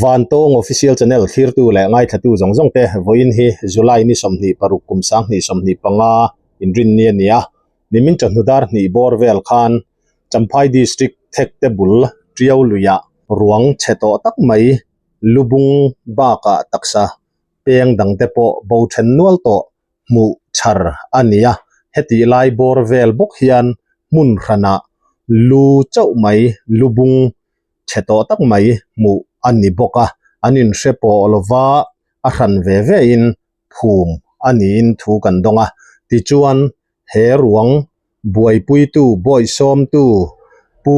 Vantawng Official Channel thlirtu leh ngaithlatu zawng zawng te vawiin hi July ni 26 kum 2025 inrinni a ni a, nimin chawhnu dar hnih bawr vel khan Champhai District Thekte bul Tiau luiah ruang chhe tawh tak mai lubung bakah taksa peng dangte pawh bo then nual tawh hmuh chhar a ni a, hetih lai bawr vel bawk hian hmun hranah lu chauh mai lubung chhe tawh tak mai hmuh a ni bawk a, an inhre pawh lova a hran ve ve in phum a niin thu kan dawng a, tichuan he ruang buaipuitu bawihsawmtu Pu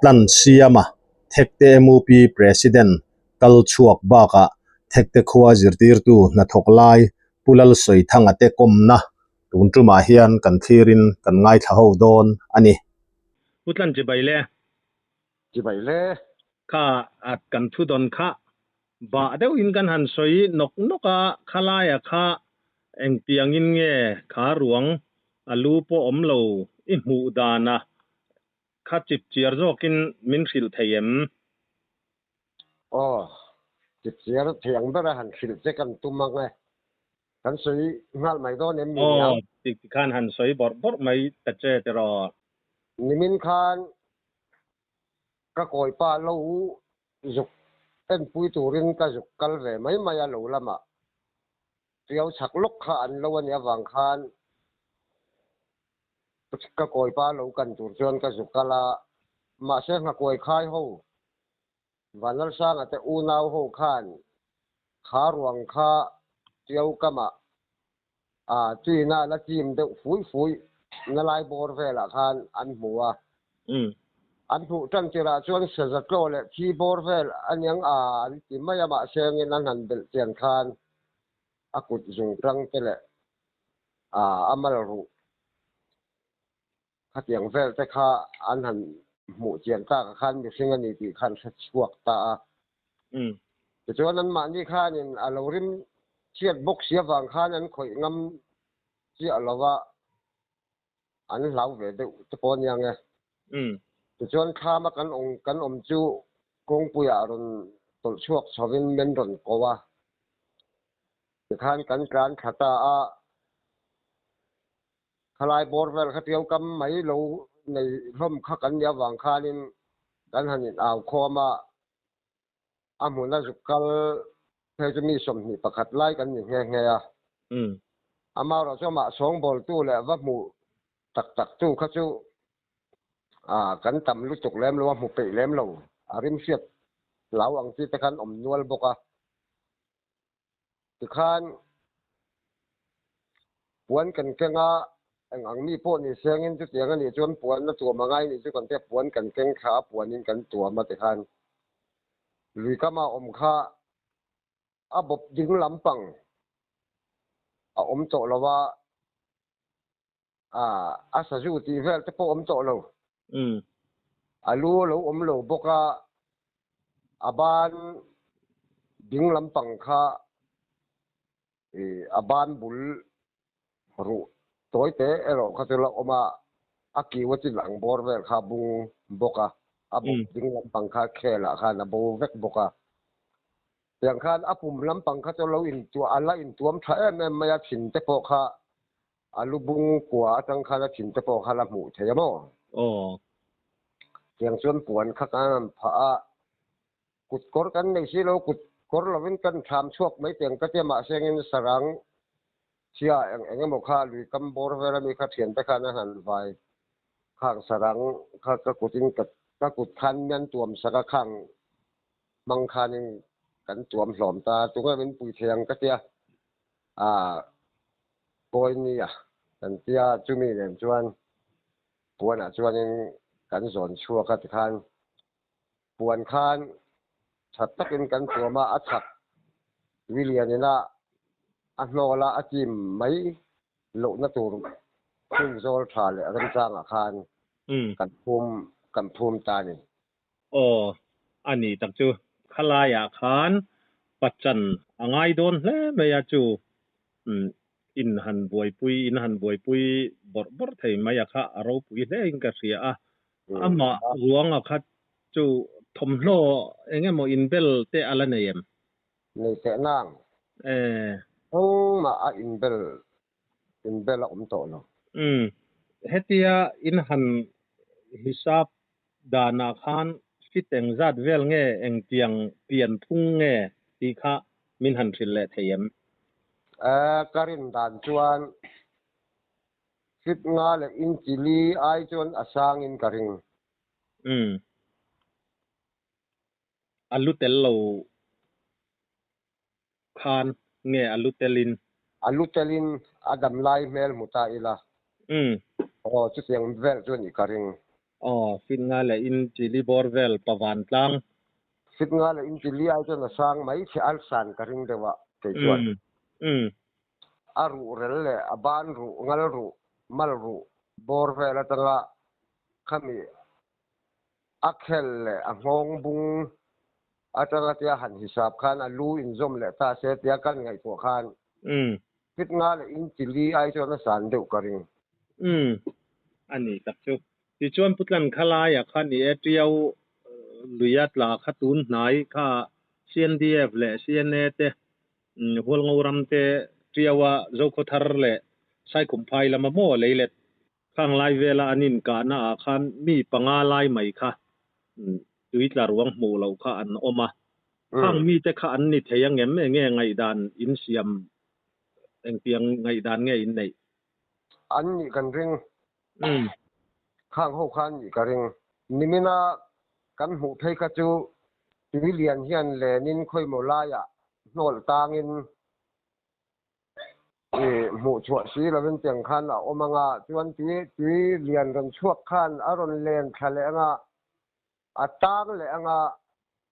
Tlansiama Thekte MUP President kal chhuak bakah Thekte khua zirtirtu hnathawk lai Pu Lalsawithanga te kawmna tun tumah hian kan thlirin kan ngaithla ho dawn a ni. Pu Tlan chibai le. Chibai le. Kha kan thu dawn kha bah deuhin kan han sawi nawk nawk a, khalaia kha engtiangin nge kha ruang a lu pawh awm lo i hmuh dana kha chip chiar zawkin min hrilh thei em? Aw, chip chiar thei ang bera han hrilh che kan tum ang e. Kan sawi nghal mai dawn em ni niang? Aw, ti khan han sawi bawrh bawrh mai ta che tiraw? Nimin khan ka kawipa lo zuk enpui turin ka zuk kal ve mai mai a lo lamah Tiau chhak lawk kha an lo a nih avang khan ka kawipa lo kan tur chuan ka zuk kal a, mahse nghakuai khai ho Vanlalsanga te unau ho khan kha ruang kha Tiau kamah a tuina la chim deuh fui fui na lai bawr velah khan an hmu a. An hmuh tan tirah chuan saza tlaw leh thi bawr vel a niang a an ti mai a, mahse engin an han belh chian khan a kut zung tang te leh a mal ruh khatiang vel te kha an han hmuh chian tak ah khan mihring a ni tih khan hre chhuak ta a. Tichuan anmahni khanin a lo rim chhiat bawk si avang khan an khawih ngam chiah lo va, an hlau ve deuh te pawh a niang e. Tichuan thlama kan awm kan awm chu kawngpuiah rawn tawlh chhuak chhovin men rawn ko a. Tikhan kan tlan thla ta a. Khalai bawr vel kha tiau kam mai lo nei hlawm kha kan nih avang khanin kan han in au khawm a, a hmun a zuk kal phei chu mi 21 lai kan ni nghe nghe a. Amaherawh chu amah sawngbawltu leh va hmuh tak tak tu kha chu kan tam lutuk lem lo a, hmu peih lem lo, a rim hriat hlau ang chi te khan awm nual bawk a. Tikhan puan kan keng a, eng ang mi pawh ni sengin chutiang a nih chuan puan a tuam a ngai nih chu kan tia puan kan keng thla a, puanin kan tuam a tikhan lui kama awm kha a bawp ding lampang a awm tawh lo a, a sazu tih vel te pawh awm tawh lo. A lu a lo awm lo bawk a, a ban ding lampang kha a ban bul ruh tawi te erawh kha chu la awm a, a kiu a chin ang bawr vel kha a bung bawk a, a bawp ding lampang kha khelah khan a bo vek bawk a. Tiang khan a pum lampang kha chu lo intuah a la intuam tha em em mai a, thin te pawh kha A lu bung kua atang khan a thin te pawh kha la hmuh thei a maw? Aw. Tiang chuan puan kha kan han phah a, kut kawr kan nei si lo, kut kawr lovin kan thlam chhuak mai tiang ka tia mahse engin sarang chhia eng eng emaw kha lui kam bawr vel ami kha thian te khan a han vai khang sarang kha ka kutin ka ka kut khan mian tuam sak a khang hmang khanin kan tuam hlawm ta tunge min pui thei ang ka tia ah Kawi nia kan tia chumi nen chuan puanah chuanin kan zawn chhuak a tikhan puan khan tha takin kan tuam a, a chhak tuilian ina a hnawl a, a chim mai lohna tur hmun zawl tha leh remchangah khan kan phum kan phum ta a ni. Aw, a ni tak chu. Khalaiah khan pachan a ngai dawn hle mai a chu in han buaipui in han buaipui bawrh bawrh thei mai a kha a ropui hle in ka hria a. Amah ruanga kha chu Thawmhnaw eng emaw inbel te a la nei em? Nei teh nang. Eh. Engmah a inbel inbel a awm tawh lo. Umm. Hetia in han hisap danah khan fit engzat vel nge engtiang pian phung nge tih kha min han hrilh leh thei em? Eh, ka rin dan chuan fit nga leh inchi li ai chuan a sangin ka ring. Umm. A lu tel lo khan nge a lu telin? A lu telin a dam lai hmel hmu ta ila. Umm. Aw, chutiang vel chu a nih ka ring. Aw, fit nga leh in chili bawr vel pavan tlang. Fit nga leh in chili ai chuan a sang mai che a san ka ring deuh a kei chuan. Umm. Umm. A ruh rel leh a ban ruh, ngal ruh, mal ruh bawr vel atanga khami A khel leh a nghawng bung atanga tia han hisap khan a lu inzawm leh ta se tia kan ngaihtuah khan fit nga leh in chili ai chuan a san deuh ka ring. Umm, a ni tak chu. Tichuan Putlan khalaiah khan i e Tiau luia tla kha tun hnai kha CNDF leh CNA te Hualngo ram te Tiaua Zokhawthar leh Saikhumphai lama maw leilet Khang lai vela an inkahna ah khan mi panga lai mai kha tui tla ruang hmuh loh kha an awm a. Khang mite kha an ni thei angem enge ngaihdan in siam engtiang ngaihdan nge in neih? An nih kan ring. Khang ho kha an nih ka ring. Nimina kan hmuh phei kha chu tui lian hian lenin khawimaw laiah hnawl tangin I hmuh chhuah si lovin tiang khan a awm anga, chuan tui tui lian rawn chhuak khan a rawn len thla leh anga, a tang leh anga,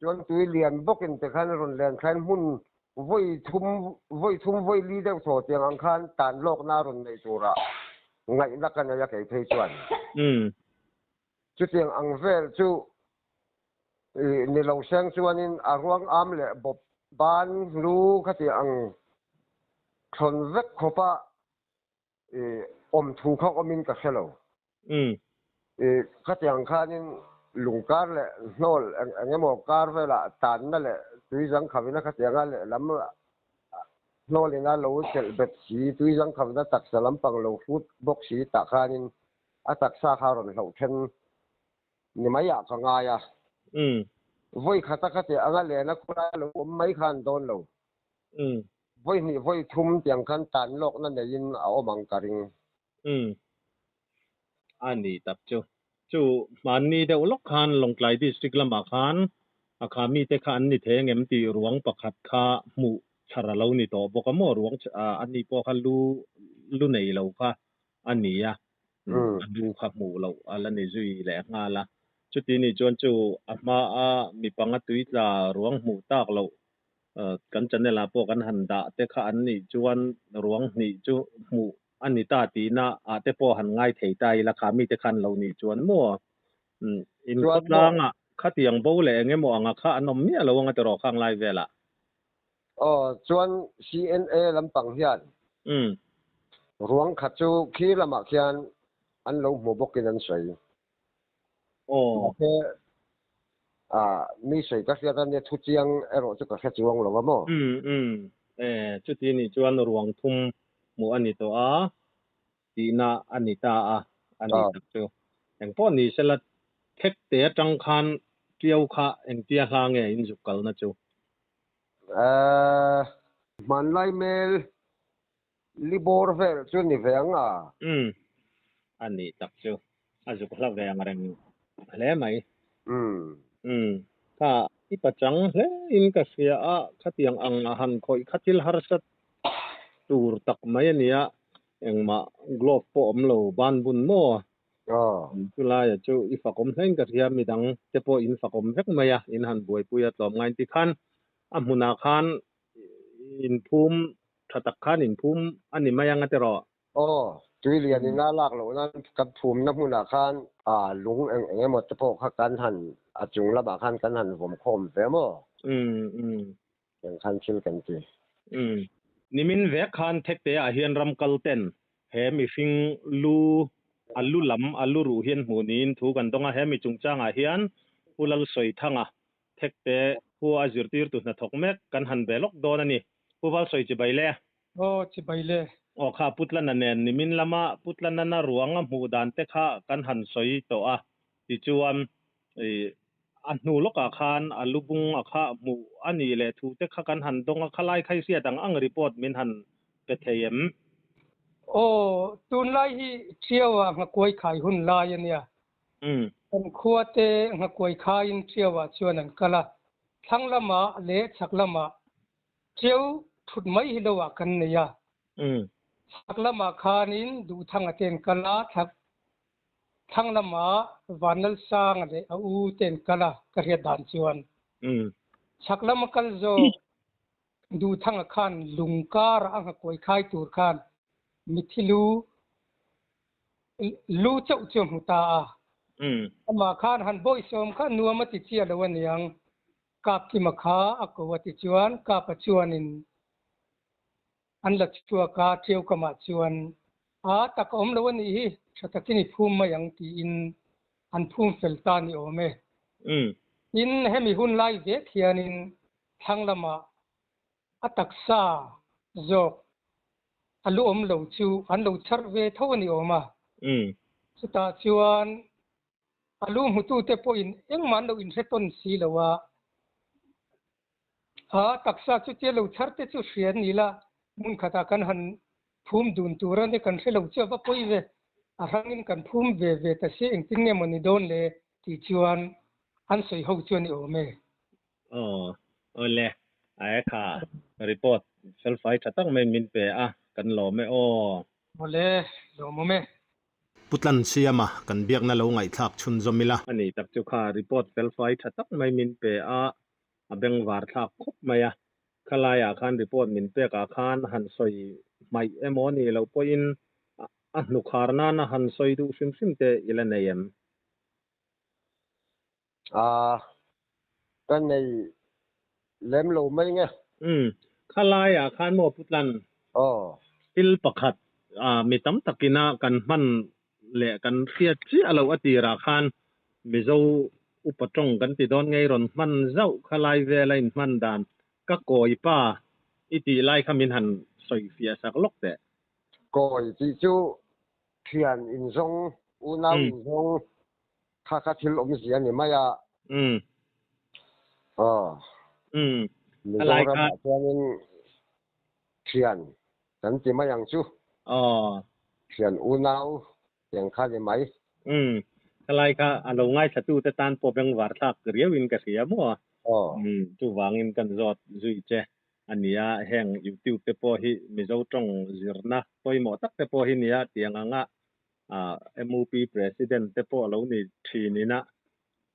chuan tui lian bawkin te khan a rawn len thlain hmun vawi thum vawi thum vawi li deuh thaw tiang ang khan tan lawkna a rawn neih turah ngaihna ka nei a kei phei chuan. Chutiang ang vel chu i ni lo seng chuanin a ruang am leh bawp ban lu khati ang thlawn vek khawpa i awm thu kha awmin ka hre lo. I khatiang khanin lung kar leh hnawl eng eng emaw kar velah tanna leh tuizang khavina khatianga lehlam hnawlina lo chelh bet si, tuizang khavina taksa lampang lo hrut bawk si tah khanin A taksa kha rawn hloh then ni mai ah ka ngai a. Vawi khata kha teh anga lena khulai lo awm mai kha an dawn lo. Vawi hnih vawi thum tiang khan tan lawkna neiin a awm ang ka ring. A ni tak chu. Chu hmanni deuh lawk khan Lawngtlai District lamah khan a kha mite kha an ni thei angem tih ruang pakhat kha hmuh chhar a lo ni tawh bawk a maw? Ruang a ni pawh kha lu lu nei lo kha a ni a, a nu kha hmuh loh a la ni zui leh nghal a. Chuti nih chuan chu a hmaa mi panga tui tla ruang hmuh tak loh kan channel ah pawh kan han dah te kha an nih chuan ruang hnih chu hmuh a ni ta tihna ah te pawh han ngai thei ta ila kha mite khan lo nih chuan maw in khawtlangah khatiang bo leh eng emaw anga kha an awm miah lo anga tiraw khang lai velah. Aw, chuan CNA lampang hian ruang khat chu khi lamah khian an lo hmu bawkin an sawi. Mahse, mi sawi ka hriat a nia thu chiang erawh chu ka hre chuang lo a maw? Umm, e, chuti nih chuan ruang thum hmuh a ni tawh a, tihna a ni ta a, a ni tak chu. Engpawh ni sela thek te atang khan Tiau kha engtia hla nge in zuk kalna chu? Ehh, hmanlai hmel libawr vel chu ni ve ang a. Umm, a nih tak chu. A zuk hla ve ang reng hle mai. Umm. Umm, kha i pachang hle in ka hria a, khatiang ang a han khawih kha thil harsa tur tak mai a nia, engmah glove pawh awm lo ban bun maw? Chulaiah chu i fakawm hlein ka hria, midang te pawh in fakawm vek mai a, in han buaipui a tlawm ngain ti khan a hmunah khan inphum tha tak khan inphum a ni mai ang a tiraw? Aw, tui lian in a lak loh nan kan phumna hmunah khan lung eng eng emaw te pawh kha kan han a chung lamah khan kan han vawm khawm ve maw? Eng khan thil kan ti. Umm. Nimin vek khan Thekte ah hian ram kal ten he mihring lu a lu lam a lu ruh hian hmuh niin thu kan dawng a, he mi chungchang ah hian Pu Lalsawithanga Thekte khua a zirtirtu hnathawk mek kan han ve lawk dawn a ni. Pu Valsawi chibai le. Aw chibai le. Aw kha Putlana nen nimin lama Putlanana ruang a hmuh dan te kha kan han sawi tawh a, tichuan a hnu lawkah khan a lu bung a kha hmuh a nih leh thu te kha kan han dawng a, khalai kha i hriat ang ang report min han pe thei em? Aw, tunlai hi Ṭiaua nghakuai khai hun lai a nia. Kan khua te nghakuai khaiin Ṭiaua chuan an kal a, thlang lamah leh chhak lamah Ṭiau thut mai hi lo ah kan nei a. Chhak lamah khanin Duhthanga te an kal a, thlang lamah Vanlalsanga leh a u te an kal a, ka hriat dan chuan. Chhak lama kal zawk Duhthanga khan lung karah a nghakuai khai tur khan mithi lu lu chauh chu a hmu ta a. Amah khan han bawihsawm kha nuam a ti chiah lo aniang. Kapkima kha a ko a ti chuan Kapa chuanin an la chhuak a, Ṭiaukamah chuan a tak a awm lo a nih hi, ṭha takin i phum mai ang tiin an phum fel ta ni awm e. Tin, hemi hun lai vek hianin thlang lamah a taksa zawk a lu awm lo chu an lo chharh ve tho a ni awm a. Chutah chuan A lu hmutute pawhin engmah an lo inhre tawn si lo a, a taksa chu tia lo chhar te chu hria an ni la, hmun khatah kan han phum dun tur a ni, kan hre lo chu a va pawi ve, a hrangin kan phum ve ve ta si, engtin nge maw ni dawn le tih chuan an sawi ho chu a ni awm e. Aw, awle, a e kha report felfai tha tak mai min pe a, kan lawm e aw. Awle, lawmawm e. Pu Tlansiama kan biakna lo ngaihthlak chhunzawm ila. A nih tak chu kha report felfai tha tak mai min pe a, a bengvar thlak khawp mai a. Khalaiah khan report min pekah khan han sawi hmaih emaw nih loh pawhin a hnukhar nana han sawi duh hrim hrim te i la nei em? A, ka nei lem lo mai nge. Umm, khalaiah khan maw Pu Tlan? Aw. Thil pakhat mi tam takina kan hman leh kan hriat chiah loh a tirah khan Mizo upa tawng kan ti dawn ngei rawn hman zauh khalai vela inhman dan ka kawi pa i tih lai kha min han sawi fiah sak lawk teh. Kawi tih chu thian inzawng, unau inzawng Kha kha thil awmzia a ni mai a. Umm. Aw. Umm. A lai kha. Mizoramah chuanin thian kan ti mai ang chu. Aw. Thian unau tiang kha ni mai. Umm. Kha lai kha a lo ngaithlatute tan pawh bengvar thlak riauin ka hria maw a. Aw. Umm. Chuvangin kan zawt zui che a nia. Heng YouTube te pawh hi Mizo tawng zirna pawimawh tak te pawh hi nia tiang anga MUP President te pawh lo ni thin ina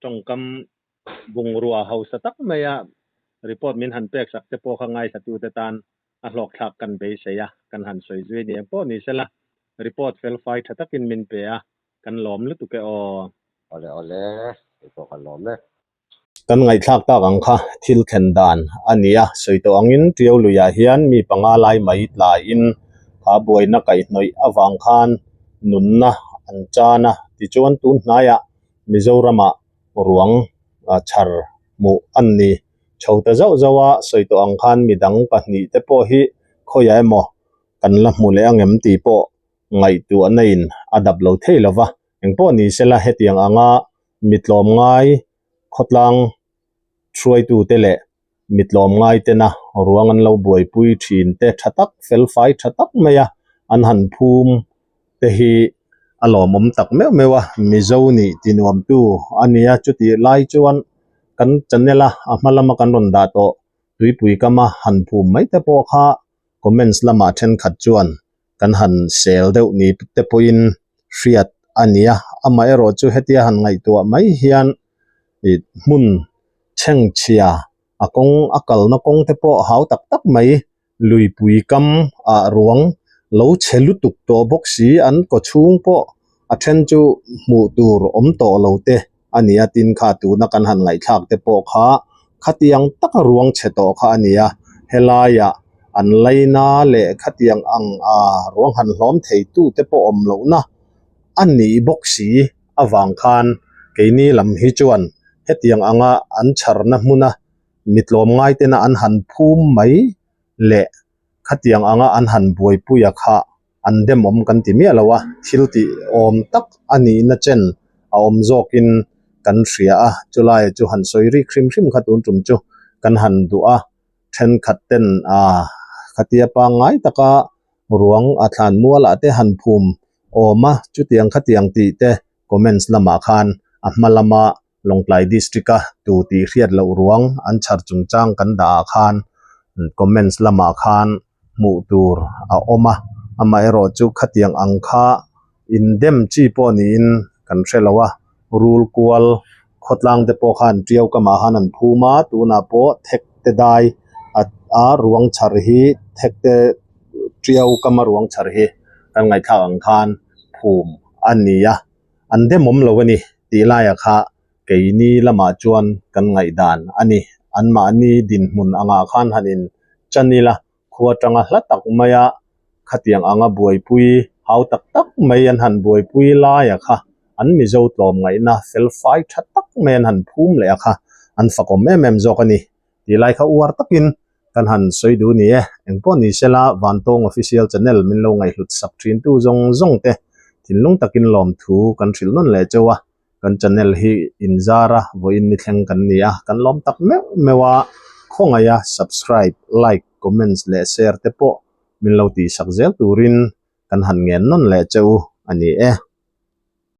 tawngkam bungrua hausa tak maia report min han pek sak te pawh kha ngaithlatute tan a hlawkthlak kan beisei a, kan han sawi zui ni em pawh ni sela, report felfai tha takin min pe a, kan lawm lutuk e aw. Awle awle, kei pawh kan lawm e. Kan ngaihthlak tak ang kha thil thlen dan a ni a, sawi tawh angin Tiau luiah hian mi panga lai mai tlaiin kha buaina kaihhnawih avang khan nunna an chan a, tichuan tun hnaiah Mizoramah ruang chhar hmuh an ni. Chho ta zauh zauh a, sawi tawh ang khan midang pahnih te pawh hi khawiah emaw kan la hmu leh angem tih pawh ngaihtuahna in a dap lo thei lova, engpawh ni sela hetiang anga Mi tlawmngai khawtlang hruaitute leh mi tlawmngai tena ruang an lo buaipui thin te tha tak felfai tha tak mai a an han phum te hi a lawmawm tak meuh meuh a Mizo nih ti nuamtu a nia chutih lai chuan kan channel a a hma lama kan rawn dah tawh tuipui kama han phum mai te pawh kha comments lamah thenkhat chuan kan han sel deuh ni te pawhin hriat a ni a, amaherawh chu hetia han ngaihtuah mai hian ih hmun chhengchhia a kawng a kalna kawng te pawh hau tak tak mai luipui kam ah ruang lo chhe lutuk tawh bawk si an kaw chhung pawh a then chu hmuh tur awm tawh lo te a ni a tin kha tuna kan han ngaihthlak te pawh kha khatiang taka ruang chhe tawh kha a ni a helaiah an laina leh khatiang ang a ruang han hlawm thei tu te pawh awm lohna a nih bawk si avang khan keini lam hi chuan. Hetiang anga an chharna hmuna mi tlawmngai tena an han phum mai leh khatiang anga an han buaipui a kha an demawm kan ti miah lo a, thil tih awm tak a nihna chen a awm zawkin kan hria a, chulai chu han sawi rik hrim hrim kha tun tum chu kan han duh a, thenkhat ten ah khatia pangngai taka ruang a thlan mualah te han phum awm a, chutiang khatiang tih te comments lamah khan a hma lama Lawngtlai District-a tu tih hriat loh ruang an chhar chungchang kan dah ah khan comments lamah khan hmuh tur a awm a, amaherawh chu khatiang ang kha indem chi pawh niin kan hre lo a, rul kual khawtlang te pawh khan tiau kamah khan an phum a, tunah pawh thek te dai a ruang chhar hi thek te tiau kama ruang chhar hi kan ngaihthlak ang khan phum a ni a. An demawm lo a ni tih laiah kha keini lamah chuan kan ngaihdan a ni. Anmahni dinhmun angah khan han in chan ila, khua tanga hla tak maia khatiang anga buaipui hau tak tak mai an han buaipui laiah kha an Mizo tlawmngaihna felfai tha tak mai an han phum leh a kha an fakawm em em zawk a ni tih lai kha uar takin Kan han sawi duh ni e, engpawh ni sela Vantawng Official Channel min lo ngaihhlut sak thin tu zawng zawng te thinlung takin lawmthu kan hrilh nawn leh cheu a, kan channel hi inzar a vawiin ni thleng kan ni a, kan lawm tak meuh meuh a, khawngaih a subscribe, like, comments leh share te pawh min lo tihsak zel turin kan han ngen nawn leh cheu a ni e.